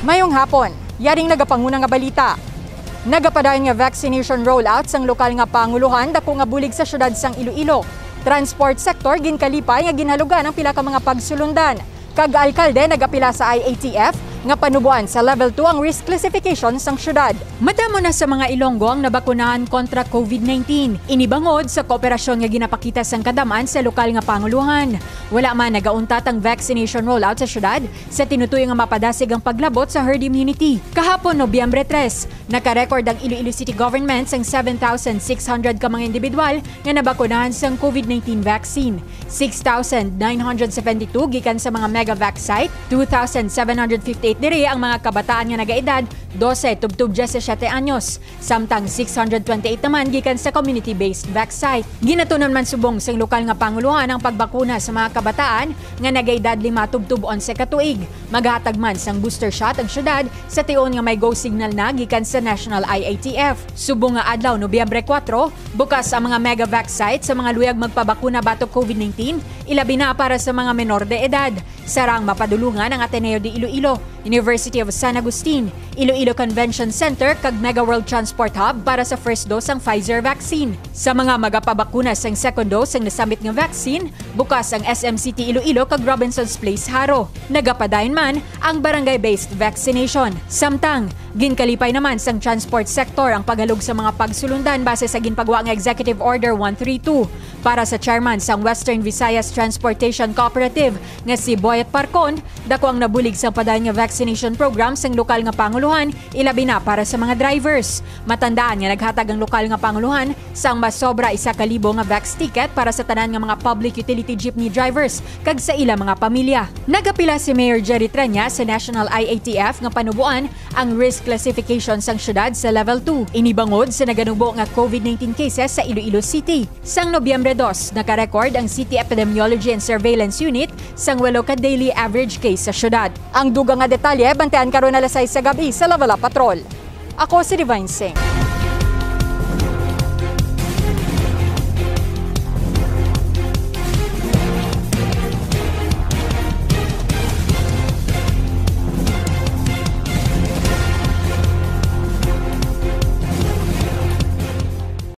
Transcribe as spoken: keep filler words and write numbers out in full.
Mayong hapon, yaring nagapanguna nga balita. Nagapadayon nga vaccination rollout sang lokal nga pangulohan dako nga bulig sa siyudad sang Iloilo. Transport sector ginkalipay nga ginhalugan ang pila ka mga pagsulundan, kag alkalde nagapila sa I A T F nga panuboan sa level two ang risk classification sang siyudad. Madamo na sa mga Ilonggo ang nabakunahan kontra COVID nineteen. Ini bangod sa kooperasyon nga ginapakita sang kadam-an sa lokal nga pangulohan. Wala man nagauntat ang vaccination rollout sa siyudad sa tinutuyo nga mapadasig ang paglabot sa herd immunity. Kahapon, Nobyembre tres, naka-record ang Iloilo City Government sang seven thousand six hundred ka mga individual nga nabakunahan sang COVID nineteen vaccine. Six thousand nine hundred seventy-two gikan sa mga Megavax site, two thousand seven hundred fifty-eight diri ang mga kabataan nga nagaedad dose tubtob diyesisiyete anyos, samtang six hundred twenty-eight naman gikan sa community-based vax site. Ginatunan man subong sang lokal nga pangulohan ang pagbakuna sa mga kabataan nga nagaedad lima tubtob onse ka tuig. Maghatag man sang booster shot ang syudad sa tion nga may go signal na gikan sa National I A T F. Subong nga adlaw, Nobyembre kuwatro, bukas ang mga Megavax site sa mga luyag magpabakuna batok COVID nineteen, ilabi na para sa mga menor de edad. Sarang mapadulungan ang Ateneo de Iloilo, University of San Agustin, Iloilo Convention Center, kag Mega World Transport Hub para sa first dose sang Pfizer vaccine. Sa mga magapabakuna sang second dose sang nasambit nga vaccine, bukas ang S M City Iloilo kag Robinsons Place Jaro. Nagapadayon man ang barangay-based vaccination. Samtang, ginkalipay naman sang transport sector ang paghalog sa mga pagsulundan base sa ginpagwa nga Executive Order one three two. Para sa chairman sang Western Visayas Transportation Cooperative nga si Boyet Parcon, dako ang nabulig sa padayon nga vaccination program sang lokal nga pangulohan, ilabi na para sa mga drivers. Matandaan nga naghatag ang lokal nga pangulohan sang masobra isa ka libo nga vax ticket para sa tanan nga mga public utility jeepney drivers kag sa ila mga pamilya. Nagapila si Mayor Jerry Treña sa National I A T F nga panuboan ang risk classification sang syudad sa level two. Ini bangod sa naganubo nga COVID nineteen cases sa Iloilo City. Sang Nobyembre dos, naka-record ang City Epidemiology and Surveillance Unit sang walo ka daily average case sa syudad. Ang dugang nga detalye, bantayan karon alas sais sa gab-i sa Level Up Patrol. Ako si Divine Singh.